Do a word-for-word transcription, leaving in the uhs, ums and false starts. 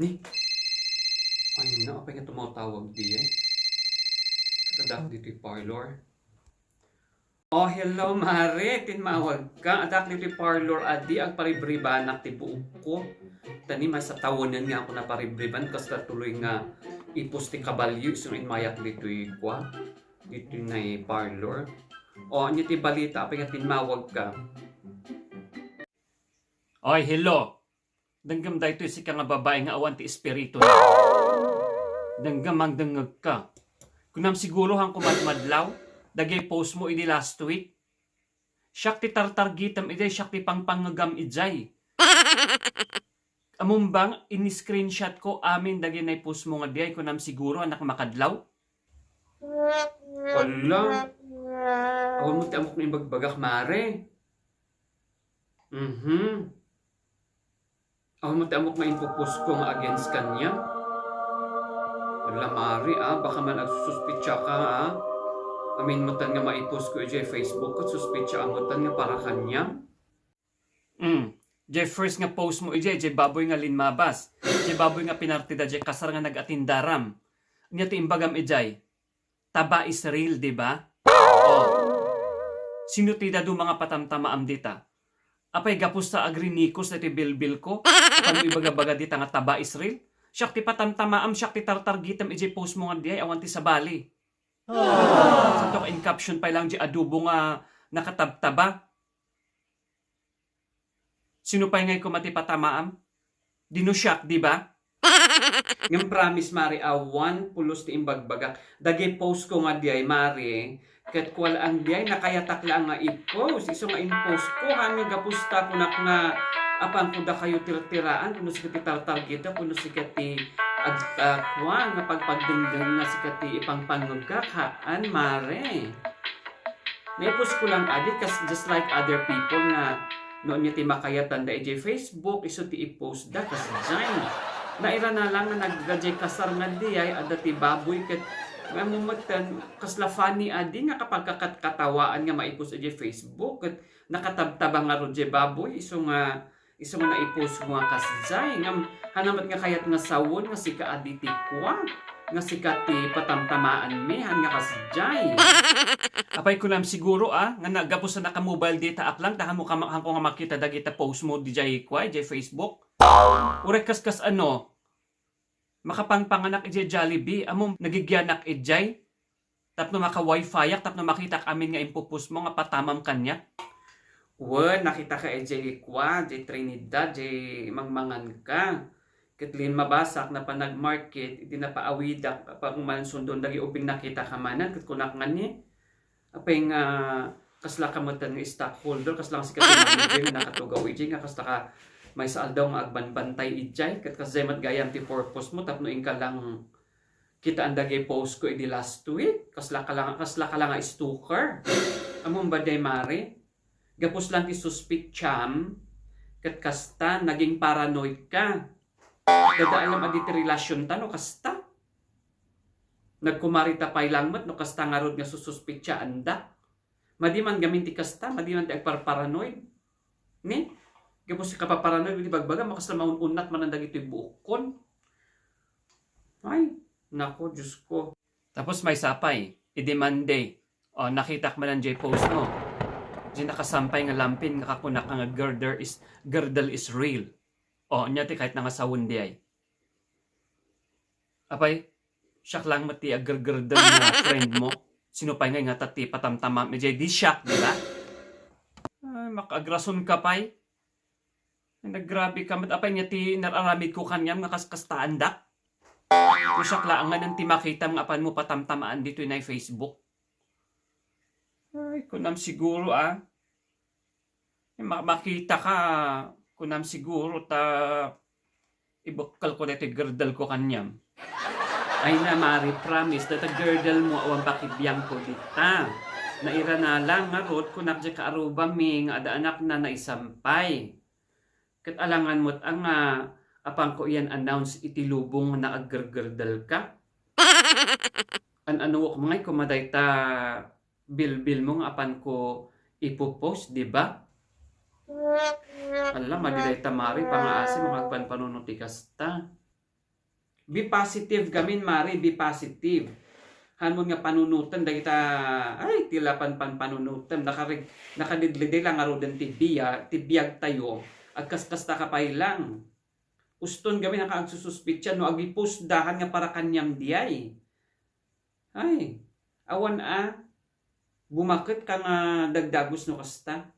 Ay, na, apay nga tumatawag diay? Ket adda ditoy parlor. Oh, hello, Mare. Tinmawag ka. Adda ditoy parlor, adi, agparibribanak ti buokko. Tani, maysa tawennen nga ako naparibriban, kasta tuloy nga ipus ti kabalio, isu nga inmayak ditoy kua, ditoy nay parlor. Oh, ania ti balita? Apay nga tinmawag ka? Oy, hello. Denggem daytoy sika nga babai nga awan ti espiritu. Denggem, mangdengngeg ka. Kunam siguro han kumadmadlaw, dagiti post mo idi last week. Siak ti tartargitem idiay, siak ti pangpangngegam idiay. Ammom ba, in-screenshot ko amin dagiti post mo nga diay, kunam siguro, anak makadlaw? Ala, awan mo ti ammok nga imbagbagak, Mare. Mhm. Awan mo ti ammok nga impupusko nga against kaniam. Ala, Mare, ah, baka man agsususpitsa ka, ah. Amin metten nga maipost ko idiay Facebook, ket suspitsa a metten nga para kaniam. Mm. Jay first nga post mo idiay, jay baboy nga linmabas. Jay baboy nga pinartida jay kasar nga nag-atindaram. Ania ti imbagam idiay? Taba is real, di ba? Oh. Sino ti daduma nga patamtamaam dita? Apay, gapus ta agrinikos daytoy bilbil ko? Apay mo ibaga-baga dita nga taba is real? Siak ti patamtamaam, siak ti tartargitem idiay post mo nga diay, awan ti sabali. Santo ka in caption pay lang di adobo nga nakatabtaba. Sino pay ngay koma ti patamaam? Dino siak, di ba? Ngem promise, Mare, awan pulos ti imbagbagak. Dagiti post ko nga diay, Mare, ket kua laeng diay, nakayatak laeng nga i-post. Isu nga in-post ko, han nga gapus ta kunak nga, apanko dakayo tirtiraan, kuno sika ti tartargita, kuno sika ti ag-, ah, kua nga pagpagdengdeng nga sika ti ipangpangngegak, haan, Mare. Naipost ko lang adi, kas just like other people nga no ania ti makayatanda idiay Facebook, isu ti i-post da, kasdiay. Nairana lang nga nagdajay kasar nga diay, adda ti baboy ket, nga mumeten, kasla funny adi nga kapag kakatkatawaan nga maipost idiay Facebook, ket nakatabtaba ngarud diay baboy, isu nga Isu nga naipost mo nga kasdiay, ngem hanamet nga kayat nga sawen nga sika a di ti kua, nga sika ti patamtamaanmi, han nga kasdiay. Apay, kunam siguro, ah, nga naggapu sa naka-mobile data ak lang, ta hanko ka ma-, hanko nga makita dagita post mo, diay kua, diay Facebook. Uray kas, kas ano, makapangpanganak idiay Jollibee, ammom, nagigianak idiay. Tapno maka-wifi-ak, tapno makitak amin nga impupost mo nga patamam kaniak. Wen, nakitak idiay kua, diay Trinidad, diay mangmangan ka. Ket linmabasak, napan nag-market, idi napaawidak, pagmansundon dagiti ubing nakitak manen, ket kunak ngani, apay nga, kasla ka metten nga stockholder, kasla nga sika ti manager nga nakatugaw idiay, nga kasla ka maysa aldaw nga agbanbantay idiay, ket kasdiay met gayam ti purpose mo, tapno inka lang kitaan dagiti post ko idi last week, kasla ka lang, kasla ka lang nga stalker. Ammom ba diay, Mare? Gapus lang ti suspiciam, ket kasta, naging paranoid ka. Dada alam a di ti relasyonta no kasta. Nagkumarita pay lang met no kasta ngarud nga sususpitsaanda. Madi man gamin ti kasta, madi man ti agparparanoid. Ni? Gapus ti kapaparanoid, iti bagbaga, makasla maun-unnat manen dagitoy buokkon. Ay, nako, Diyos ko. Tapos maysa pay, idi Monday, o, nakitak manen diay post mo. Diay nakasampay nga lampin nga kakunak nga girdle is, girdle is real. O, ania ti kayatna nga sawen diay? Apay, siak lang met ti aggergerdel nga friend mo. Sino pay ngay ngata ti patamtamam idiay? Di siak, di ba? Ay, makaagrason ka pay. Ay, naggrabe ka met. Apay nga ti nararamid ko kaniam nga kas-, kastaandak? No siak laeng nga ti makitam nga apan mo patamtamaan ditoy nay Facebook. Ay, kunam siguro, ah. Ma-, makita ka, kunam siguro, ta ibekkel ko daytoy girdle ko kaniam. Ay na, Mare, promise, dayta girdle mo awan pakibiang ko dita. Nairana lang ngarud, kunak diay kaarrubami nga adda anakna naisampay. Ket alangan met a nga apanko iyan announce iti lubong nga naaggergerdel ka. An-anuok ngay koma dayta bilbil mo nga apanko ipopost, di ba? Ala, madi dayta, Mare, pangaasi, makagpanpanunot ti kasta. Be positive gamin, Mari, be positive. Hanmon nga panunoten dagita, ay, ti la panpanunoten, nakarig-, nakadidlidi la ngaruden ti biya-, ti biag tayo, agkaskasta ka pay lang. Uston gamin a kaagsususpitsa no agipusdahan nga para kaniam diay. Ay, awan a, bumaket ka nga dagdagus no kasta.